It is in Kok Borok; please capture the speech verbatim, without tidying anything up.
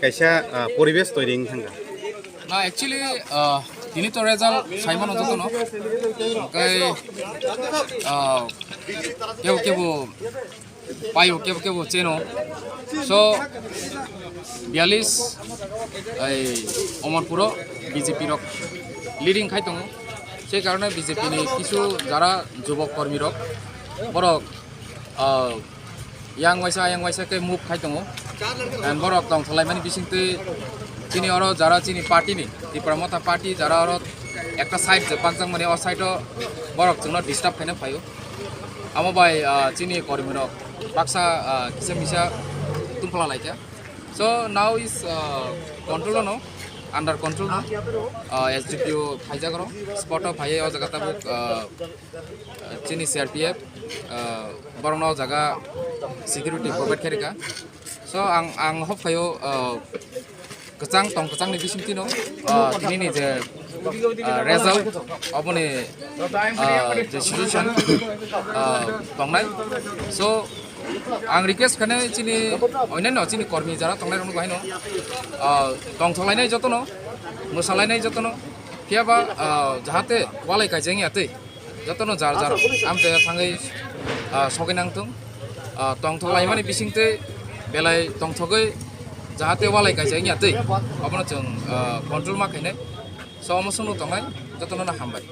Kaisa, ah, poribesh toiri wng thangkha. Na, actually, ah, tini to result saimano jotono. Hwnkhe, ah, kebo kebo paio, kebo kebo cheno. So, biyalish, ei, Omorpuro B J P rok leading khai tongo. Se karone B J P ni kisu jara jubok kormi rok, borok, ah, yang waisa, yang waisa khe move khai tongo. And borok tongthalaimani bisingtwi chini oro jara chini party ni, Tipra Motha Party jara oro ekta side je bakjakmani, o side o borok chwngno disturb khaina phaio. Amo bai, ah, chini kormi rok baksa, ah, kisa misa tumpla laikha. So now is, ah, control no, under control no, ah, S D P O phaijak oro, spot o phaiwi o jaga tabuk, ah, chini C R P F, ah, borokno o jaga security provide khairikha. So ang, ang hop phaio, ah, kwchang tong kwchangni bisingtwi no, ah, tinini je, ah, result oboni, ah, je situation, ah, tongnai. So ang request khainai chini onyaino chini kormi jara tongnai rokno bahai no, ah, tongthok lainai jotono, mwsa lainai jotono, phiya ba, ah, jahate walai kaijak ya tei. Jotono jar jar amchaya thangwi, ah, sogwi nangthung. Ah, tongthok laimani bisingtwi belai tongthogwi jahate walai kaisa wngya twi. Obono chwng, ah, control ma khainai. So, omo swngno tongnai, jotono no hambai.